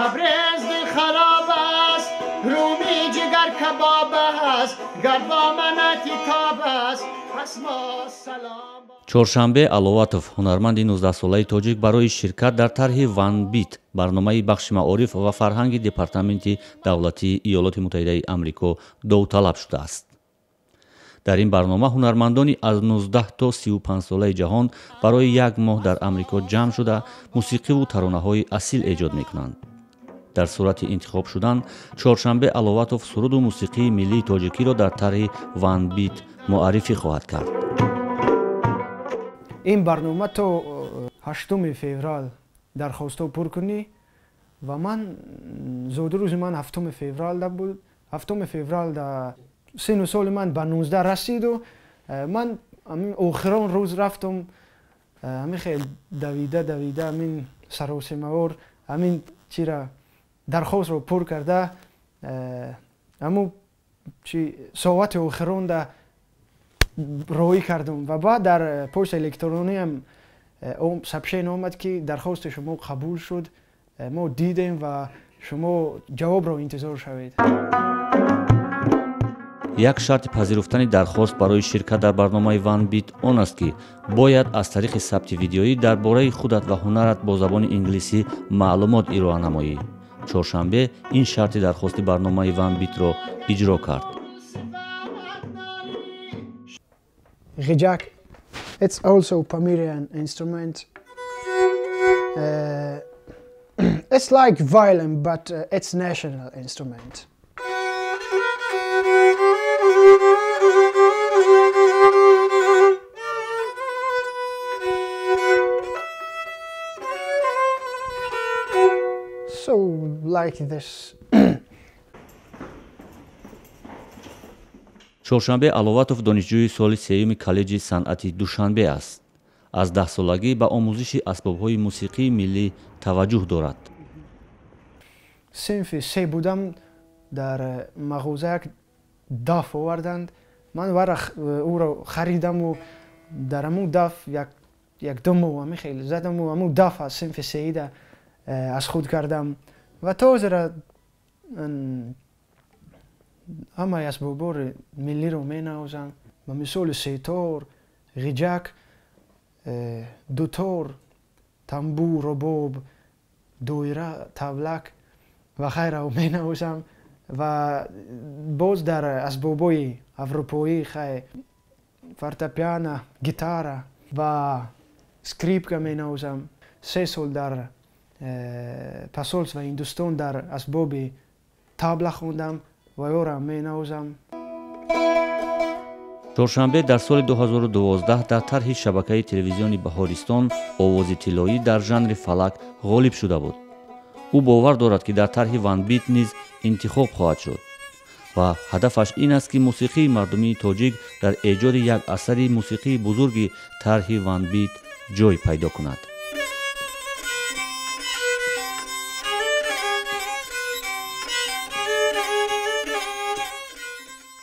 Табрез дил хароб аст, Румӣ ҷигар кабоб аст, гар бо ман титоб аст, пас мо салом. Чоршанбе Аловатов, ҳунарманди 19-солаи тоҷик, барои ширкат дар тарҳи One Beat, барномаи бахши маориф ва фарҳанги Департаменти давлатии Иёлоти Муттаҳидаи Амрико довталаб шудааст. Дар ин барнома ҳунармандони аз 19 то 35-солаи ҷаҳон барои як моҳ дар Амрико ҷамъ шуда, мусиқиву таронаҳои асил эҷод мекунанд. Дар сурати интихоб шудан, Чоршанбе Аловатов суруду мусиқии миллии тоҷикиро дар тарҳи One Beat муаррифӣ хоҳад кард. Ин барнома то 8 феврал дархостҳо пур кунӣ ва ман зодрӯзи ман 7 феврал буд. 7 феврал сину соли ман ба 19 расиду ман охирон рӯз рафтам, ҳамин хел давида давида, ҳамин саросимавор, ҳамин чира дархостро пур карда, ҳамун чи соати охиронда роҳӣ кардам ва баъд дар почта электрониам сообщение омад, ки дархости шумо қабул шуд, мо дидем ва шумо ҷавобро интизор шавед. Як шарти пазируфтани дархост барои ширкат дар барномаи One Beat он аст, ки бояд аз тариқи сабти видеоӣ дар бораи худат ва ҳунарат бо забони инглисӣ маълумот ироа намоӣ. Чоршанбе ин шарти дархости барномаи One Beat-ро иҷро кард. Ghijak, it's also Pamirian instrument. It's like violin, but it's national instrument. So like this. Чоршанбе Аловатов донишҷӯи соли сеюми коллеҷи санъати Душанбе аст. Аз 10-солагӣ ба омӯзиши асбобҳои мусиқии миллӣ таваҷҷӯҳ дорад. Синфи се будам, дар мағоза як даф оварданд. Ман вара ӯро харидаму дар ҳамун даф як ду моҳ ҳамин хел задаму ҳамун даф аз синфи сеида аз худ кардам ва то ҳозира ҳамаи асбобҳои миллиро менавозам, ба мисоли сетор, ғиҷак, дутор, тамбур, рубоб, доира, тавлак ва ғайраро менавозам ва боз дар асбобҳои аврупоӣ хай фортепиано, гитара ва скрипка менавозам. 3 сол дар посольство Ҳиндустон дар асбоби табла хондам ва ёро менавозам. Чоршанбе дар соли 2012 дар тарҳи шабакаи телевизиони Баҳористон «Овози тиллоӣ» дар жанри фалак ғолиб шуда буд. Ӯ бовар дорад, ки дар тарҳи One Beat низ интихоб хоҳад шуд ва ҳадафаш ин аст, ки мусиқии мардумии тоҷик дар эҷоди як асари мусиқии бузурги тарҳи One Beat ҷой пайдо кунад.